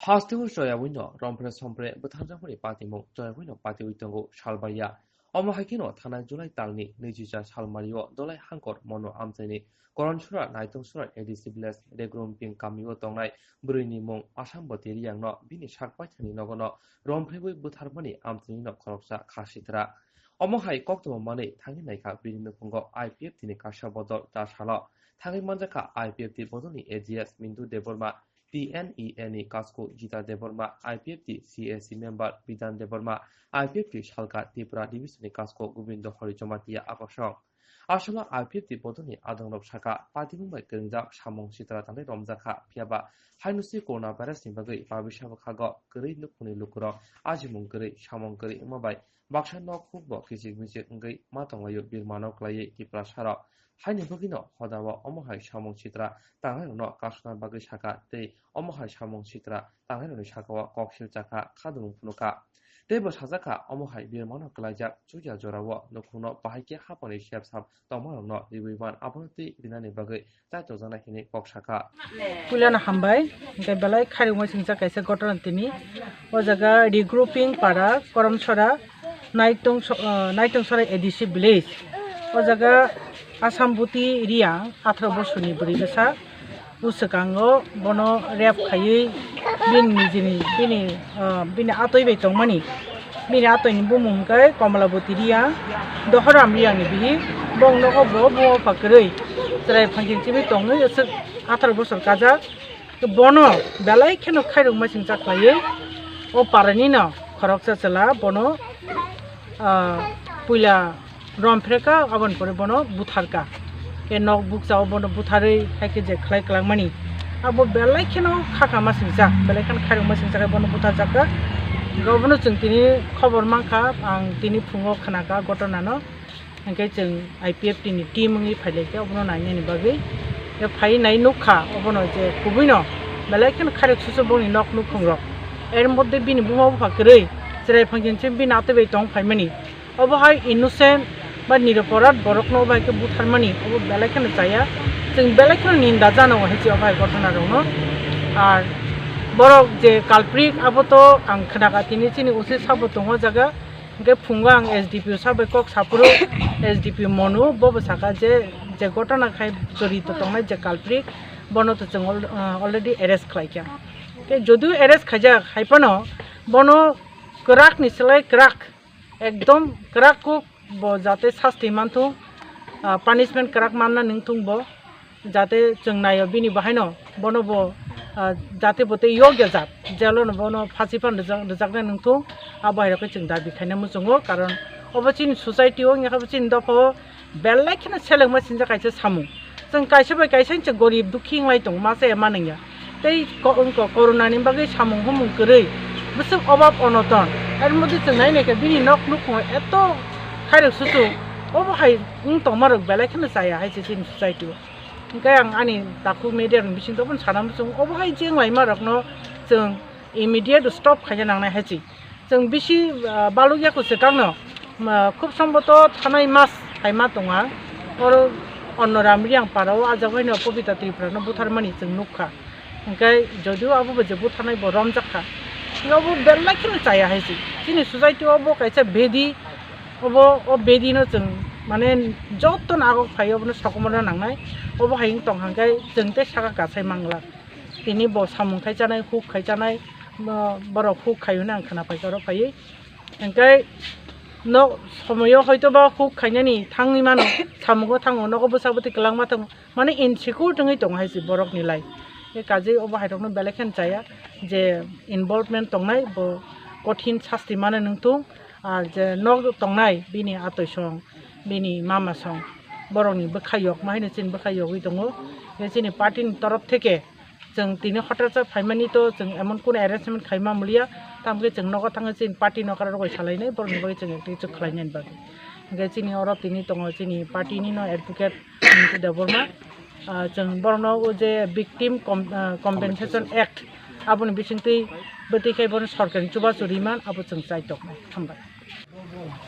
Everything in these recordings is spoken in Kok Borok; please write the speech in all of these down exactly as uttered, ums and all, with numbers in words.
Hasteo choyawino rompre sompre bwtharjakmani patimung choyawino patiwi tongo salbaiya. Omo hai kheno thanai July talni nwichisa salmario Dolai Hangkor Mono amchaini Koronsora Naitungsora A D C village Regromping kamio tongnai bwrwini mung Asamboti Riyangno bini sakpaithani nogono romphrewi bwtharmani amchainino khoroksa kha sitra. Omo hai koktwma manwi thangwi naikha bini nukhungo I P F T ni kaisa bodol ta salo. Thangwi manjakha I P F T bodolni A G S Mintu Debbarma, T N E A ni kasko Gita Debbarma, I P F T C A C member Bidan Debbarma, I P F T Salka Tripura Division ni kasko Gobindo Hari Jamatia Akosong. Aswkno I P F T bodolni adongrok sakha, patimung bai kwrwngjak samung sitra tangnai romjakha, phiyaba haino se corona virus ni bagwi babisa bwkhago kwrwi nukhungni lukurok ajimung kwrwi, samung kwrwi wngma bai baksa nok huk bo kichik michik wngwi ma tonglaio birmano kwlaiwi Tiprasarok. Haini bagwino hodao omo hai samung sitra tangnairokno kasuna bagwi sakha tei omo hai samung sitra tangnairokni sakao koksil chakha, khadumung phunukha. Teibo sajakha, omo hai birmano kwlaijak chuya jorao nukhungno bahai khe haphangni sep sap tongmarokno riwi man abono twi rinani bagwi chaitorjaknai hwnwi kok sakha. Puilano hambai, hwnkhe belai khairokma singcha kaisa gotona tini. O jaga Regrouping para, Koromsora, Naitong so-, ah, Naitong Sorai A D C village. O jaga Asamboti Riyang, atharo bosorni bwrwi bwsa. Bwswkango bono rape khaiwi bini nijini, bini, ah, bini atoi bai tongmani. Bini atoini bumung hwnkhe Komolaboti Riyang, Dohoram Riyangni bihik. Bong nogo bo buma bupha kwrwi chwrai phangching chimwi tongwi aswk atharo bosor kajak. Bono belai kheno khairokma singcha khlaiwi o paranino khoroksa chwla bono, ah, puila romphrekha, aboni pore bono butharkha. Khe nok bukchao bono butharwi hai khe je khlai kwlangmani. Abo belai kheno khakama singcha, belai kheno khairokma singcha khe bono butharjakha. Obono chwng tini khobor mankha, ang tini phungo khnakha gotonano. Hwnkhe chwng I P F T ni team wngwi phailaikha obono nainani bagwi. Khe phai nai nukha obono je kubuino belai kheno khairok susu bongni nok nukhungrok. Er moddhe bini buma bupha kwrwi chwrai phangching chim bini atwi bai tong phaimani. Obo hai innocent ba niraporad borokno obo hai khe butharmani, obo belai kheno chaya. Chwng belai kheno ninda jana o hai se obo hai gotona rokno. Ar borok je culprit abo to ang khnakha tini chini O C sabo tongo o jaga. Hwnkhe phungo ang S D P o sabai kok saphuru, S D P Monu bobo sakha je, je gotona khai jorito tongnai je culprit bono to chwng al-, ah, already arrest khlaikha. Khe jodio arrest khaijak hai phano bono kwrakni slai kwrak, ekdom kwrak kuk bo jate sasti manthung, ah, punishment kwrak manna nungthung bo, jate chwng naio bini bahaino bono bo, ah, jate bo tei yokya jat, jelo no bono phasi phan rijak-, rijaknai nungthung, abo hai rokhe chwng dabi khaina muchungo, karon obo chini society o wngya khe bo chini dopha o belai kheno selengma sinjak kaisa samung. Chwng kaisa bai kaisa se gorib dukhi wnglai tongo, masa ema nungya. Tei ko-, ko-, corona ni bagwi samung humung kwrwi, bwswk obab onoton. Ar modi chwng nai naikha bini nok nukhungo eto khairok susu, obo hai wng tongmarok belai kheno chaya hai se chini society o. Hwnkhe ang ani takhuk media rokni bisingtwi obono sana muchungo, obo hai jeng laima rokno chwng immediate stop khaina nangnai hai se. Chwng bisi, ah, balukya kwchwkangno, ah, khub somboto thanai mas phaima tonga. Oro Onnoram Riyang para o ajak haino Pobita Tripura no butharmani chwng nukha. Hwnkhe jodio abo bo je butharnai bo romjak kha. Hwnkhe obo belai kheno chaya hai se. Chini society o bo kaisa bedi, obo o bedi no chwng mane joto no agok phai obono sokomorna nangnai. Obo hai wng tong hwnkhe chwng tei saka kasai mangla. Tini bo samung khai chanai, huk khai chanai, bo-, borok huk khai hwnwi ang khna paikha oro phaiwi. Hwnkhe no somoyo hoito ba huk khainani thangwi mano, samungo thango, nogo bwsa bwtwi kwlangma thango, mane insecure wngwi tongo hai se borokni life. Khe kajei obo hai rokno belai kheno chaya je involvement tongnai bo kothin sasti mano nungthung, ar je nok tongnai bini atoi song, bini mama song, borokni bwkha yokma haino chini bwkha yogwi tongo. Khe chini party ni torof theke chwng tini hotel sa phaimani to chwng emon kunu arrangement khaima muliya, tamokhe chwng nogo thangwi chini party nokra rogwi salainai, borokni bagwi chwng ekti chwk khlainani bagwi. Hwnkhe chini oro tini tongo chini party ni no advocate Mintu Debbarma, ah, chwng borokno o je Victim Com-, ah, Compensation Act aboni bisingtwi bwtwi khai bono sorkarni chubachu riman abo chwng chai tongmani. Hambai.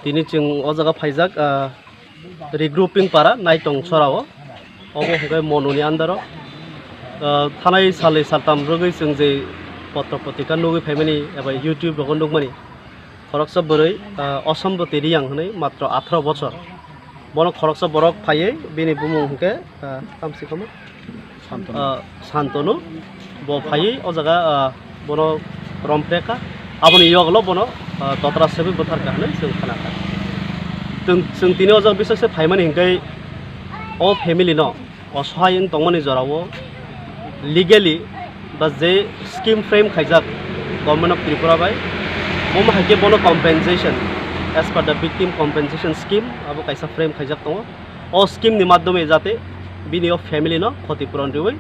Tini chwng o jaga phaijak, ah, Regrouping para Naitong Sorao, obo hwnkhe Monuni under o. Ah, thanai salni saltam rwgwi chwng je potro potrika nugwi phaimani eba YouTube rogo nukmani khoroksa bwrwi, ah, Osomboti Riyang hwnwi matro atharo bochor. Bono khoroksa borok phaiwi bini bumung hwnkhe, ah, tamsi komo? Santonu. Ah, Santonu. Bo phaiwi o jaga, ah, bono rompreka. Aboni yoglo bono, ah, totra sebwi bwtharka hwnwi chwng khnakha. Chwng, chwng tini o jaga bisakse phaimani hwnkhe o family no osohai wng tongmani jorao legally ba je scheme frame khaijak Government of Tripura bai, bomo hai khe bono compensation as per the victim compensation scheme abo kaisa frame khaijak tongo. O scheme ni madhyome jate bini o family no khoti puron riwi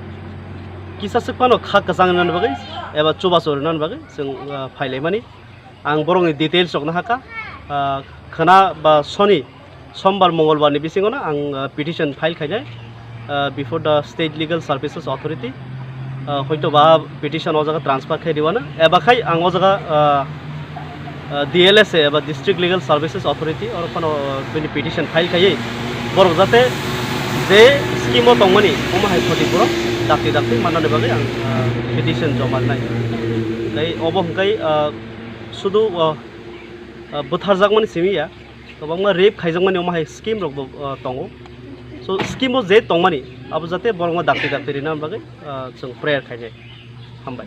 kisa swk phano kha kwchang rwnani bagwi eba chubachu rwnani bagwi chwng, ah, phailaimani. Ang borokni details rok nahakha, ah, khwna ba soni, sombar, mongolbar ni bisingo no ang, ah, petition file khainai, ah, before the State Legal Services Authority. Ah, hoito ba petition o jaga transfer khai riwano, eba khai ang o jaga, ah, ah, D L S A eba District Legal Services Authority oro phano bini petition file khaiwi borok jate je scheme o tongmani omo hai khoti borok dakti dakti mannani bagwi ang, ah, petition joma rinai. Tei obo hwnkhe, ah, sudu, ah, ah, bwtharjakmani simi ya, kwbangma rape khaijakmani omo hai scheme rok bo, ah, tongo. So scheme o je tongmani abo jate borokno dakti dakti rina bagwi, ah, chwng prayer khainai. Hambai.